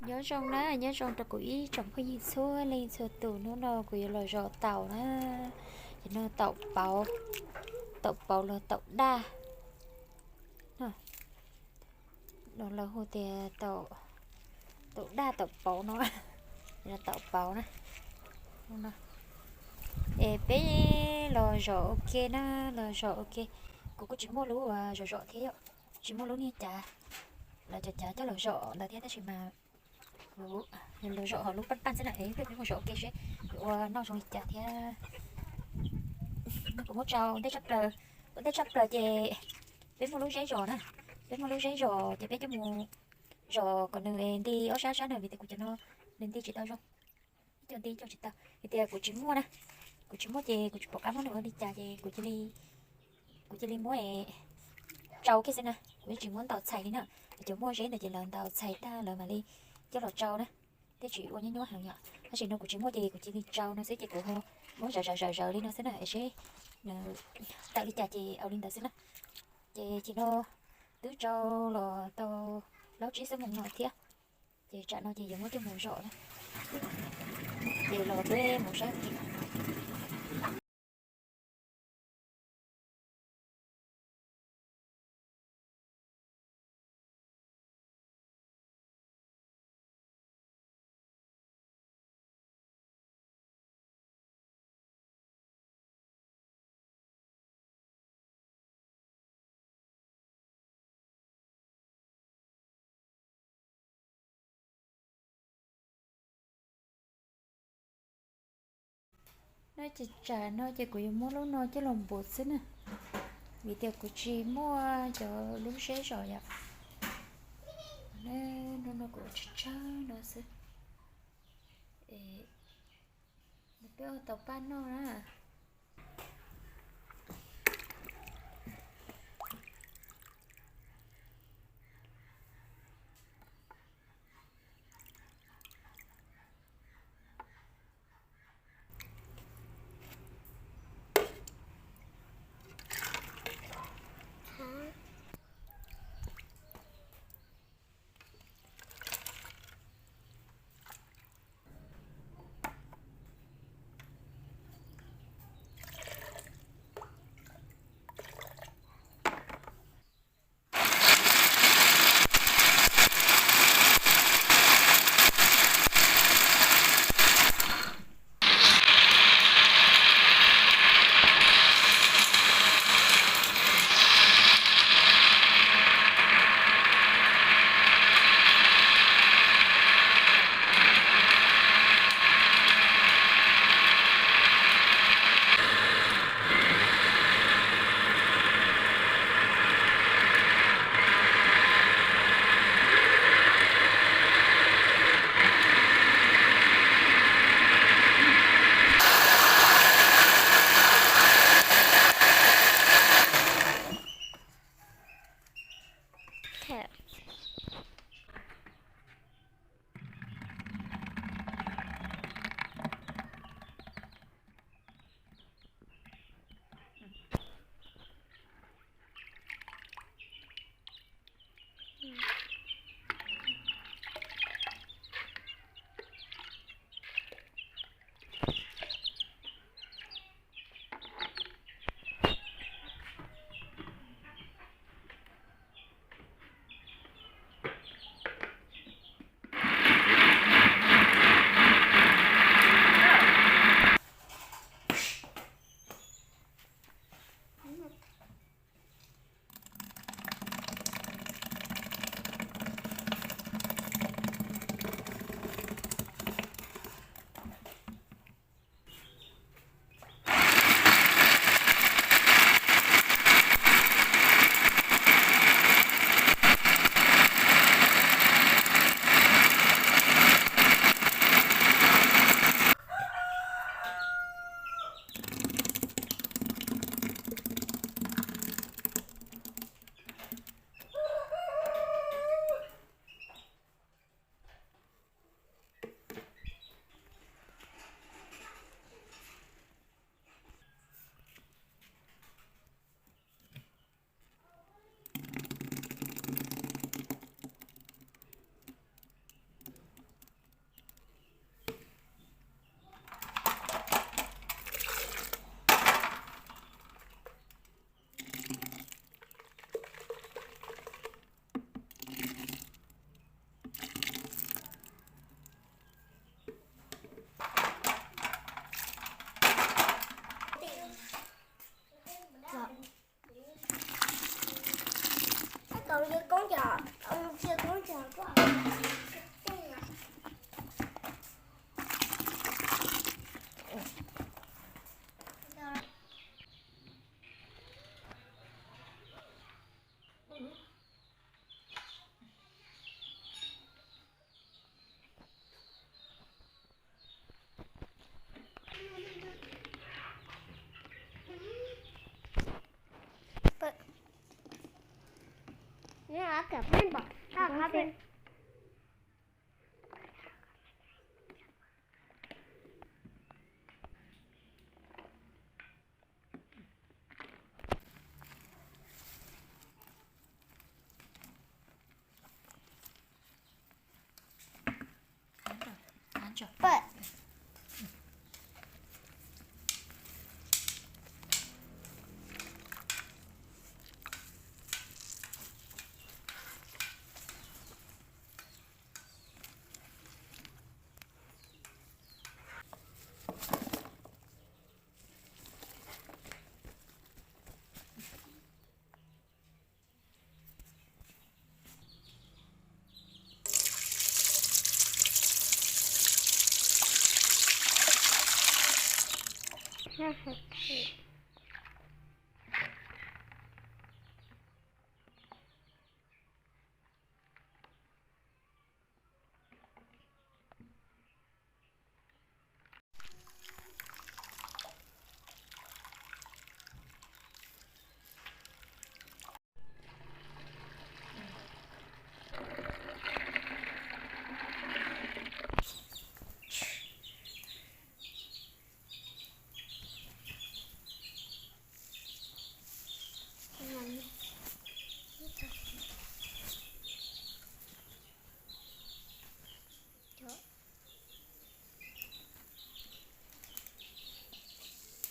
Nyob zoo na, nyob zoo rau kuv ib tsoom phooj ywg txhua leej txhua tus. Hnub no kuv yuav los zom taum na. Ces no taum pauv, taum pauv los taum daj no, lawv hu tias taum daj taum pauv no, taum pauv na. Es peb los zom ua ke na, los zom ua ke. Kuv kuj tsis muaj lub zom zom thiab yom, tsis muaj lub niag cav, lawv cov cav coj los zom ntawd thiab, tab sis mas kuv los zom hauv lub paj paj xwb na, es peb mus zom ua ke seb yuav ua noj zoo li cas thiab. Kuv muab tsau ntej tshaj plaws, ua ntej tshaj plaws ces peb muaj lub zeb zos na, peb muaj lub zeb zos ces peb coj mus zom kom nws nti ob sab sab na, vim tias kuv cov no nws nti tsis tau zoo, ib co nti ib co tsis tau, vim tias kuv tsis muaj na, kuv tsis muaj ces kuv tsis pom qab muab nws ua li cas ces kuv cia li, kuv cia li muab tsau kiag xwb na, kuv yeej tsis muab ntaus txhais li na. Cov muaj zeb ntawd ces lawv ntaus txhais tag lawv mam li coj los tsau na, thiaj tsis ua nyuab nyuab heev yom. Tab sis no kuv tsis muaj ces kuv cia li tsau no xwb ces kuv ho muab zawv zawv zawv zawv li no xwb na, es seb nws tawm li cas ces ua li ntawd xwb na. Ces chim no twb tsau los tau plaub tsib xuab moos no thiab, ces tsam no ces yuav muab coj mus zom na, ces los peb mus saib. No ces tsam no ces kuv yuav muab lub no coj los npuav xwb na, vim tias kuv tsis muaj cov lub zeb zom yom. No no kuv tsawg tsawg no xwb. Peb ua tau paj noj na.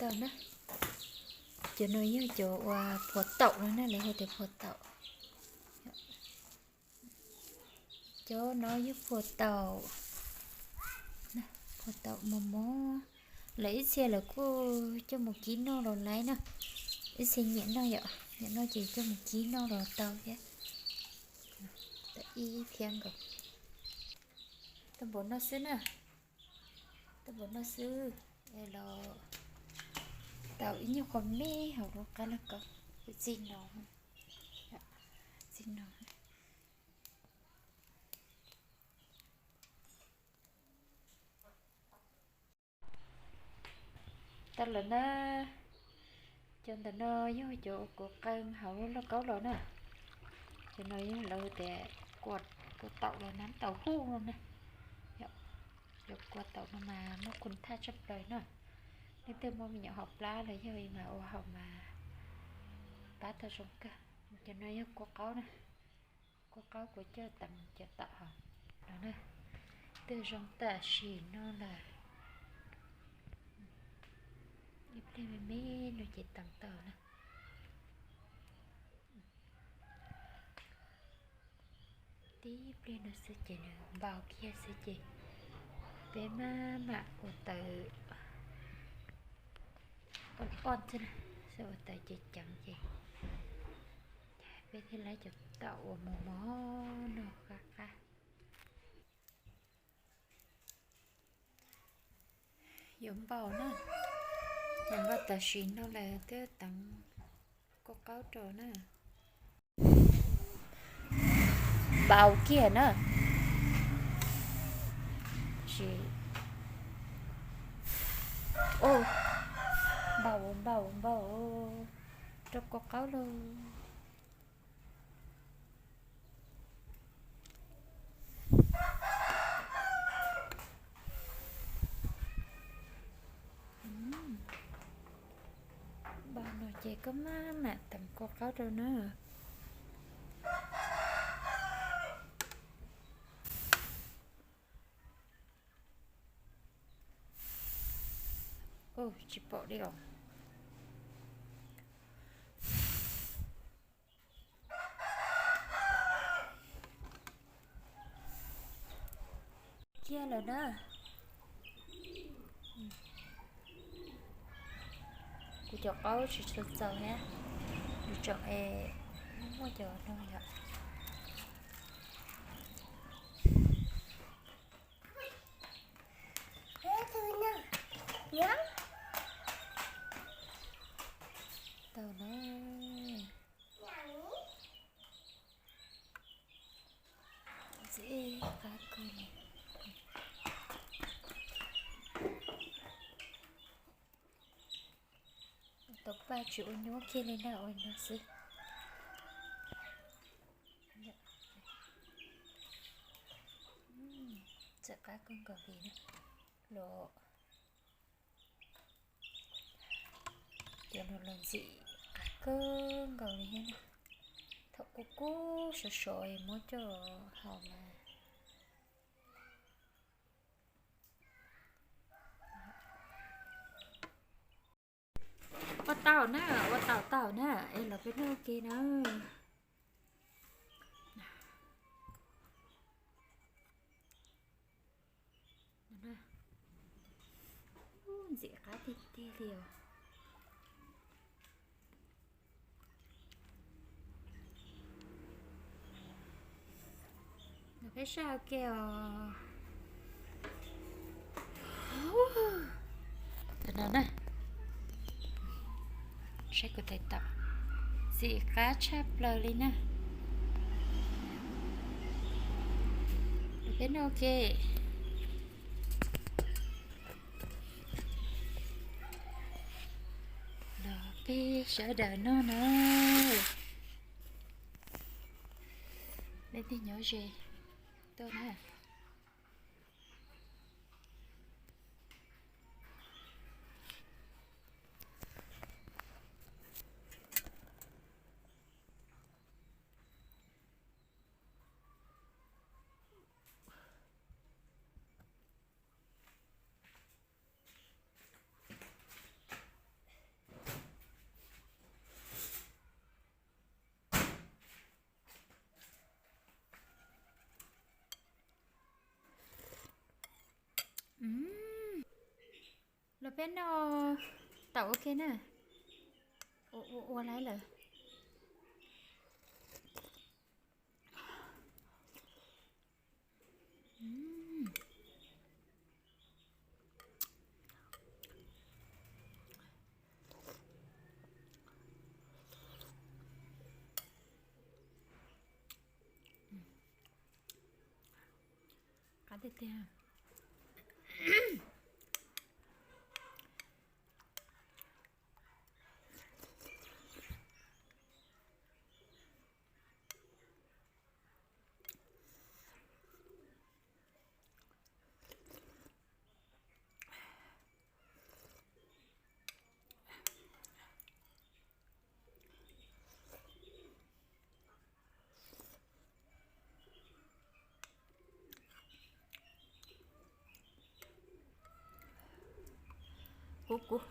Tau na, cov no yog cov uas phua taum no na, lawv hu tias phua taum. Cov no yog phua taum, phua taum mos mos. Lawv ib txhia lawv kuj coj mus kib noj los laiv na, ib txhia nyiam noj yom, nyiam noj ces coj mus kib noj los tau thiab. Tau ib phiab nkaus, tau npaum no xwb na, tau npaum no xwb. Es los tau ib nyuag qho me hauv lub qab lauj kaub, txij no, txij no. Tau lawm na, cov ntawm no yog cov kuv qee hauv lauj kaub los na. Cov no yog lawv tias kua taum los nab taus huj no na. Cov kua taum no mas muaj kun thaj tshaj plaws na. Leej twg muaj me nyuam hauv plab los yog mas ua hauv mas pab tau zoo kawg. Cov no yog kua qaub na, kua qaub kuv coj teev cov taum hauv no na. Twb zoo tam sim no lawm, ib pliag me me no ces teev tau na. Tib pliag no xwb ces nws npau kiag xwb ces peb maj mam ua taws, ua poj xwb, ua taws ceev ceev ces peb thiaj li cov taum uas mos mos no qab qab. Yuav npau na, yuav npau tam sim no lawm twb teev kua qaub rau na. Npau kiag na. Sis, npau npau npau rau kua qaub lauj. Npau no ces koj maj mam teev kua qaub rau na. Tsis pom li os. Kiag lawm na. Kuv cov qaub tsis tshua txaus thiab, nws tseem es muaj cov no yom. Tau na. Ntxim qab kawg li. Tau paj tsis ua nyuaj kiag li na, ua no xwb. Ntxim qab kawg nkaus li na. Los, cov no los ntxim qab kawg nkaus li thiab na. Thaum kub kub sov sov es muab coj haus mas. Ua tau na, ua tau tau na, es los peb noj ua ke na. Ntxim qab tiag tiag li os. Los peb saib ua ke os. Tam no na, saib kuv tais taum, ntxim qab tshaj plaws li na. Los peb noj ua ke. Los peb sawv daws noj na. Leej twg nyob ze tuaj na. Los peb noj taum ua ke na. Ua ua ua lawm. Qab tiag tiag. Kub kub.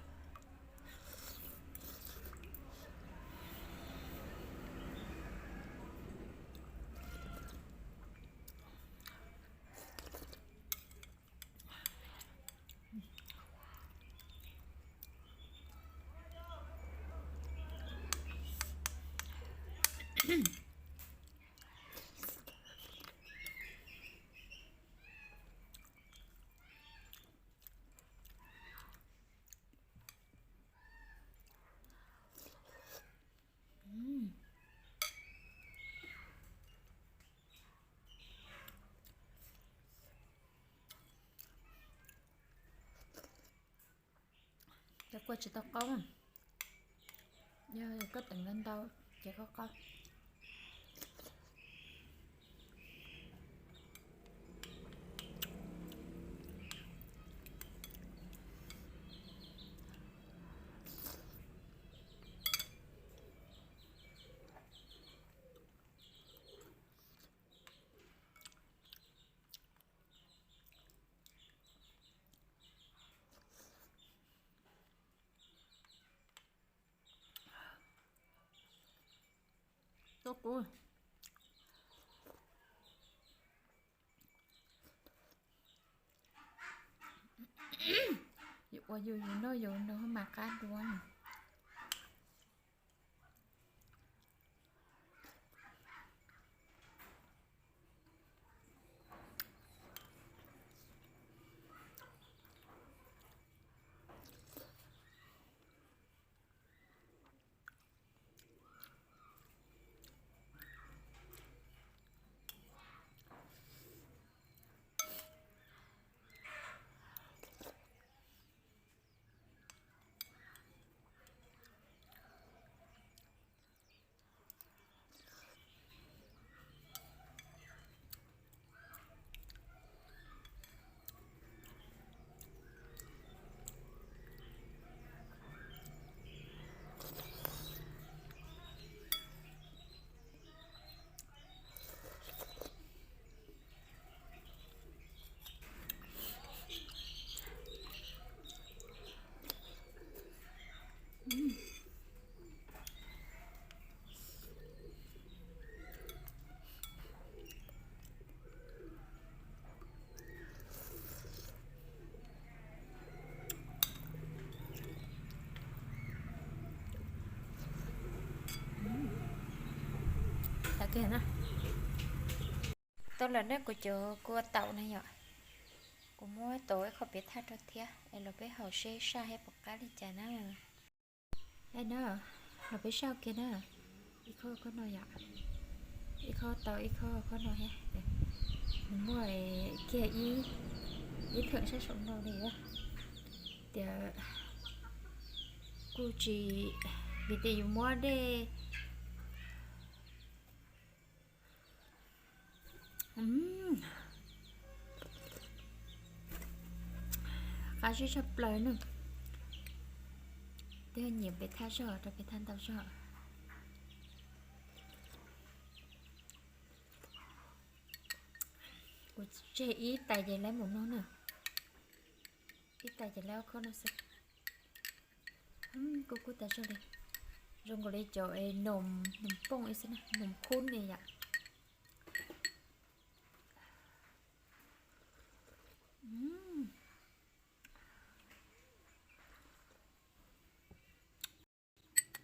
Cov kua tsis tau qaub, yog koj teev ntau ntau ces koj qaub. Tuaj kuv. Yus ua yus, yus noj yus nrog mas qab dua. Tau lawm na, kuv cov kua taum na yom. Kuv muab tau ib qho piav thaj rau thiab es los peb haus seb saj thiab puas qab li cas na. Ai na, los peb saj kiag na. Ib qho qhov no yom, ib qho tau ib qho qhov no thiab. Nws muaj kiag ib, ib theem sab saum no li tias kuj tsis, vim tias yus muab dej qab zib tshaj plaws na. Twb nyiam pem thaj zog rau pem thaj ntau zog. Kuv tseg ib tais ces laib mus no na. Ib tais ces laib ob khob no xwb. Kuj kub tas zog li. Zoo nkaus li cov noos, noos pooj ib xwb na, noos khub li yom.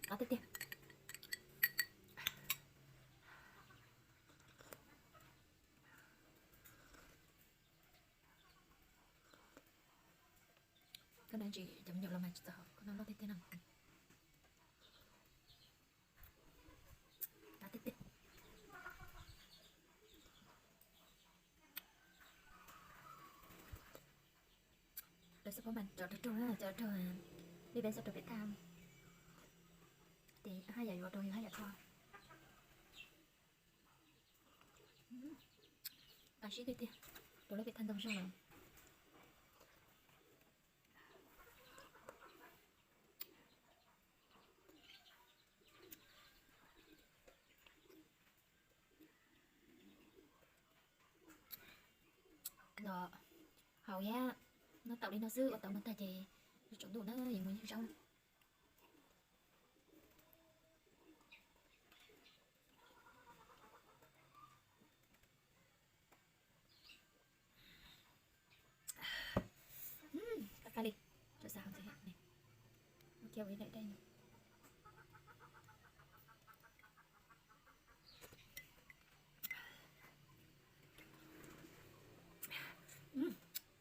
Qab tiag tiag. Koj noj tsis cov me nyuam los mas tsis txog, koj noj loj tiag tiag no. Qab tiag tiag. Lawv xav pab mas cov raug raug na, cov raug li peb xav rau peb tham. Ces haj yam yuav rau yus haj yam kho. Qab zib tiag tiag, rau lawv peb tham ntau zog lawm. Los haus thiab noj taum li no xwb, ua tau noj tag ces yuav tsaus ntuj na, yuav mus yeeb zaub. Qab qab li, tso xav hauv ntxiv, ua kiag ua ib daim dej no.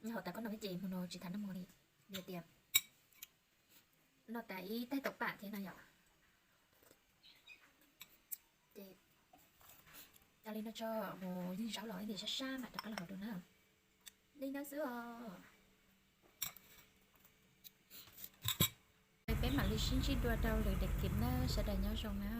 Nyob hauv tas koj noj ib ce hmo no tsis tas noj mov li, vim tias noj tas ib tais taum pam thiab no yom. Ces cia li noj tso, mus yeeb zaub los ib ntsis sab sab mam rov qab los haus dua na. Li no xwb os. Peb mam li sib ntsib dua rau lwm daim clip na, sawv daws nyob zoo na.